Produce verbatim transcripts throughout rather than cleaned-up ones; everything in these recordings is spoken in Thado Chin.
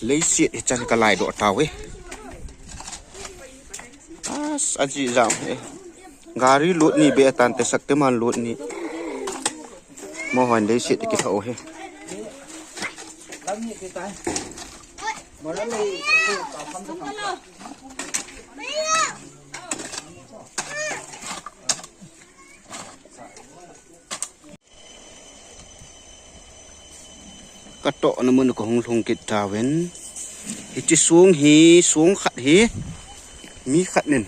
Leiset hichan kalai doh tauve. As, aji jam he. Gari load ni be atan te, Shaktiman load ni. Mo hon leiset kitha o he. Katohna mun kahung lhung kit tauvin. Hiche song hi, song khat hi, mi khat nin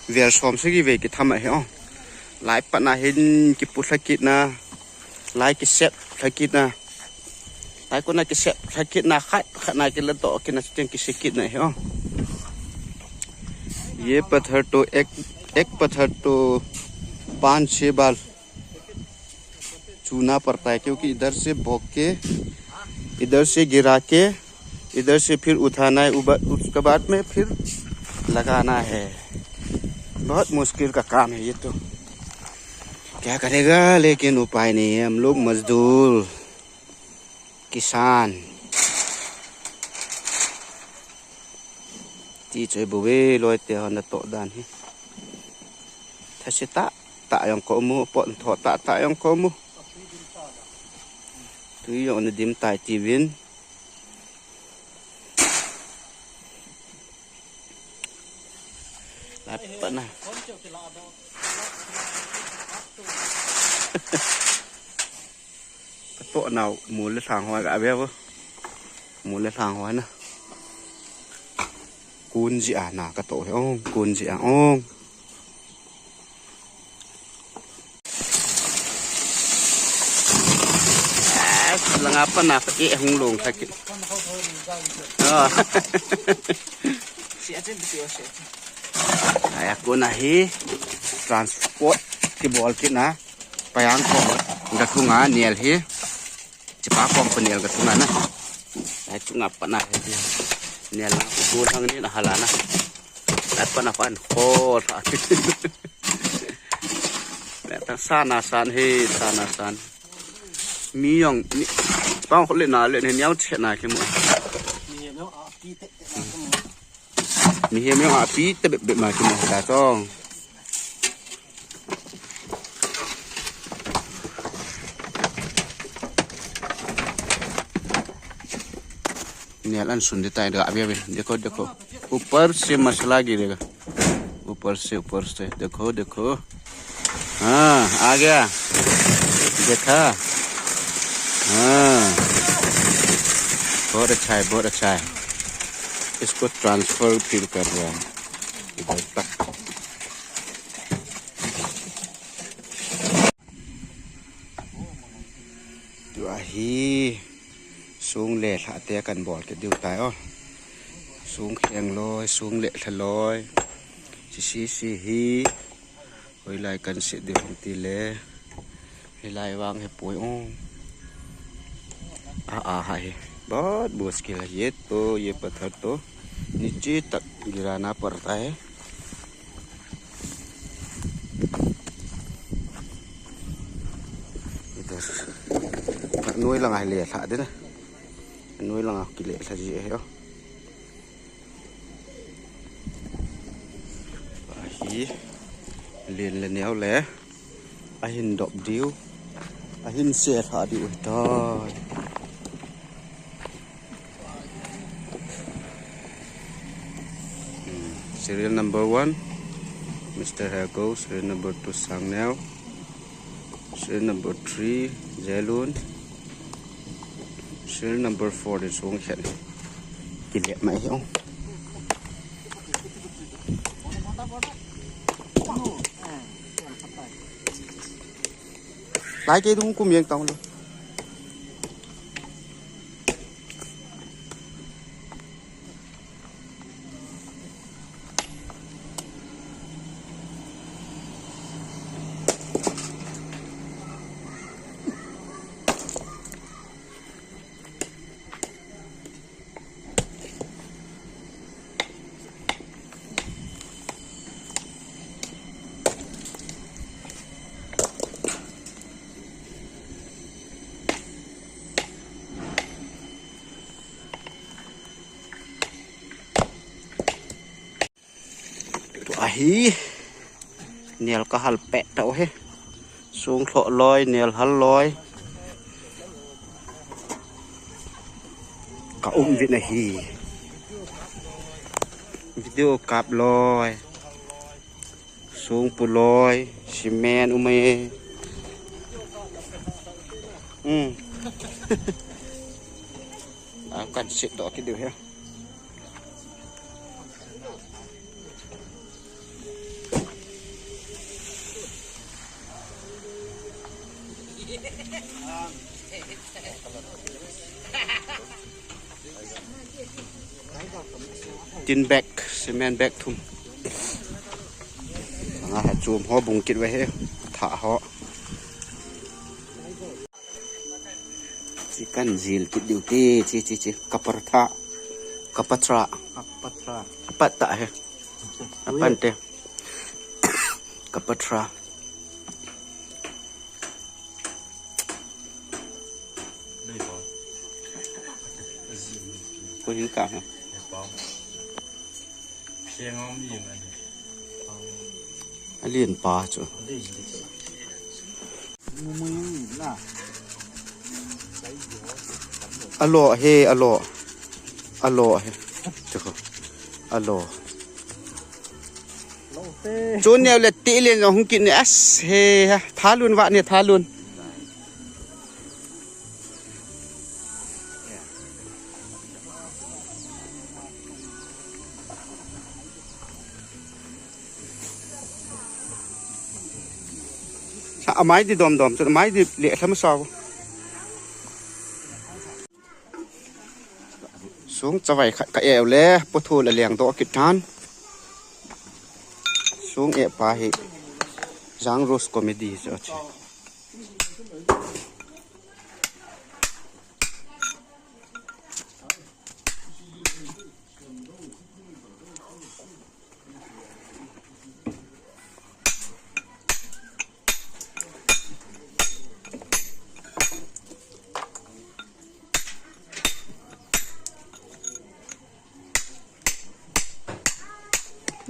vel som sagi vei kitham ahi o. Lai patna hin kipu lha kitna, lai kisep lha kitna, lai kona kisep lha kitna, khat khat na kila toh kitna, chuteng kise kitna ahi o. ये पत्थर तो एक, एक पत्थर तो पाँच छह बार छूना पड़ता है, क्योंकि इधर से भोंक के, इधर से गिरा के, इधर से फिर उठाना है, उबा-, उसके बाद में फिर लगाना है। बहुत मुश्किल का काम है ये तो। क्या करेगा, लेकिन उपाय नहीं है, हम लोग मजदूर, किसान। Ti choi bou ve, loi te hon natoh dan hi. Thase tah tah jong ka um u, pot tho tah tah jong ka um u. Tui jong ana dim tai tiuvin. Lai patna. Katoh nau, mol le lhang hoi ka ave vo. Mol le lhang hoi na. Kun jeh a na katoh hi ong, kun jeh a ong. As, langa patna ka e hung long kha kit. Ah. Aya kona hi transport kibol kitna. Payang kom gathunga nel hi. Chipa kom pa nel gathunga na. Ai chunga patna hi. Nel na ku hang ni na hala na. Ai patna pan khol ha. Leta sana san hi, sana san. Mi jong ni, chipa khol le na le ni niau che na kimu. Mihem jong api tebep bep ma kimu ta chong. Nel an sun deta, इधर अभी अभी देखो देखो, ऊपर से मसाला गिरेगा, ऊपर से, ऊपर से, देखो देखो। हाँ, आ गया। देखा? हाँ। बहुत अच्छा है, बहुत अच्छा है। इसको ट्रांसफर फिर कर रहा है इधर तक। Tua hi song le lha te kan bol kit diu tai o. Song kheng loi, song le lha loi. Chi si si hi. Hoilai kan sit diu ham tile. Hilai vang hi poi o. A, a, ha hi. बहुत मुश्किल है। ये तो, ये पत्थर तो नीचे तक गिराना पड़ता है। इधर। Noi langa hi le lha de na. Noi langa kile lha ji ahi o. Ahi, len le neo le, ahin dop diu, ahin se lha diu ahitai. Hmm, serial number one, Mister Hego, serial number two, Sangneo. Serial number three, Jelun. Serial number four, this one can. Kile mai hi ong. Lai ke dung kum yang tong lo. Ahi. Nel ka hal peh tau he. Sung lhoh loi, nel hal loi. Ka um vin ahi. Video kap loi. Sung pu loi, cement um e. Hmm. Akan sit doh kit diu he. Tin bag, cement bag thum. Nga ha chum ho bung kit ve he, tha ho. Chicken zil kit diu te, chi, chi, chi. Kapar tha. Kapatra. Kapatra. Apat ta he. Apan te. Kapatra. Ko hin ka ha. Alien pa chu. Alo he, alo. Alo he. Chukho. Alo. Chu neo le ti le no hung kit ne as he ha. Thalun va ne thalun. Sa amai di dom dom, chu amai di le thlam sao. Sung chavai khat ka eu le, pu thu la liang do kit tan. Sung e pa hi, Jang Rose Comedy so.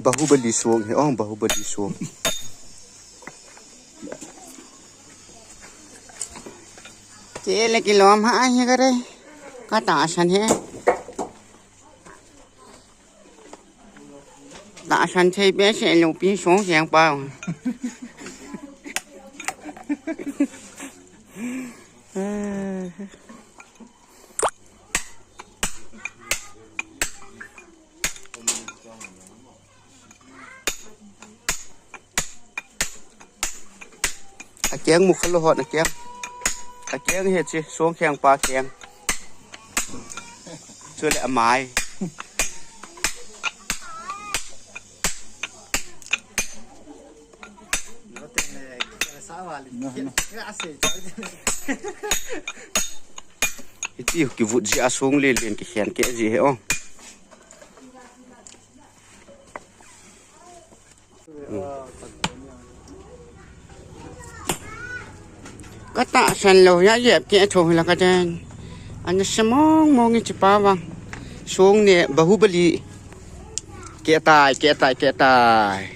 Bahubali song he, oh, Bahubali song. Che le kilom ha hi kare. Ka ta san he. Ta san che be se lo pi song siang pa. Akeng mu khalo hot akeng. Akeng he chi, song kheng pa keng. Chule amai. Iti kivut ji a song le len kikhen ke ji he o. Ka ta san lo ya yep ke tho la ka den. Ana se mong mong i chi pa wa. Song ne Bahubali. Ke tai, ke tai, ke tai.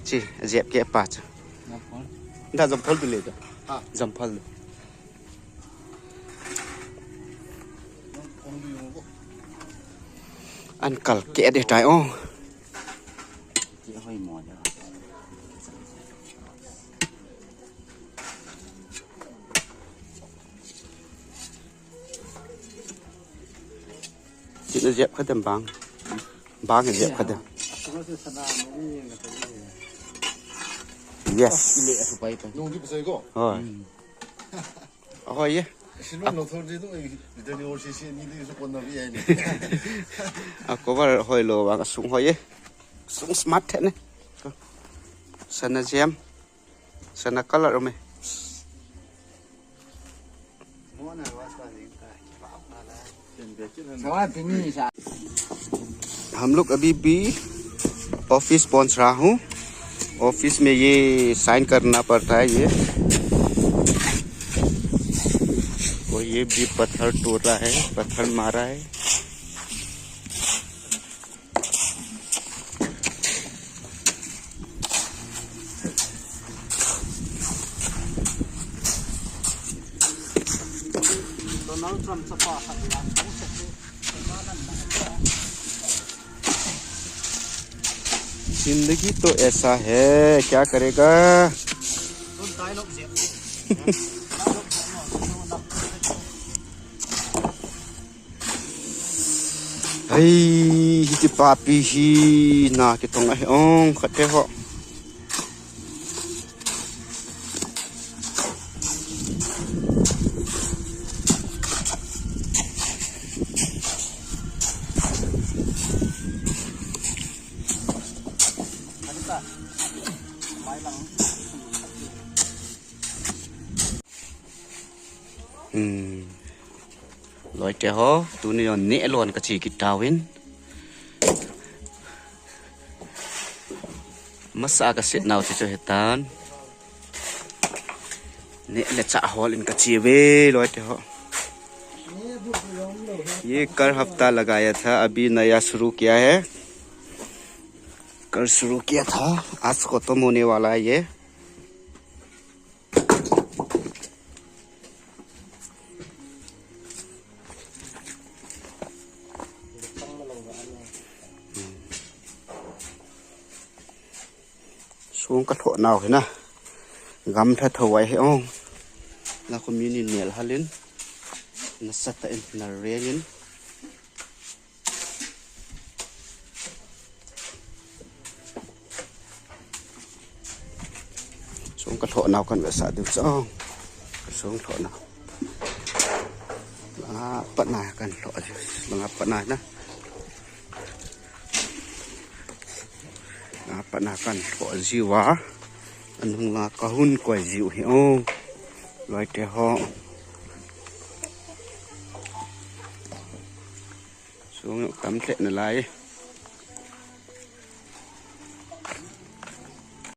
Chi, zep ke pa cha. Da jam phal du le da. Jam phal du. An kal ke de tai o. China zep kha dem bang. Bang zep kha dem. Yes. Hoi. Ahoi ye. Sino no thor di tu, eh, video ni or si si ni di su kon na vi ai ni. A cover hoi lo bang sung hoi ye. Sung smart the ne. Sana zem. Sana color me. हम लोग अभी भी ऑफिस पहुंच रहा हूँ। ऑफिस में ये साइन करना पड़ता है, ये। और ये भी पत्थर तोड़ रहा है, पत्थर मारा है। जिंदगी तो ऐसा है, क्या करेगा। Hei, hiti papi hi na kitong ahi ong khat te ho. Hmm. Loi te ho, tuni jong neh lon ka chi kit tauvin. Masa ka set nau chu chu hitan. Neh le chah hol in ka chi ve, loi te ho. ये कल हफ्ता लगाया था, अभी नया शुरू किया है। कल शुरू किया था, आज खत्म होने वाला है ये। Sung ka lhoh nau hi na. Gamla tho vai hi ong. Na ko mini nel halin. Nasatah in, na rengin. Sung ka lhoh nau kan vetsah diu chu. Sung lhoh nau. Langa pat na kan lhoh diu. Langa pat na na. Langa pat na kan lhoh jiu a. Anung la ka hun koi jiu hi o. Loi te ho. Sung tam hle na lai.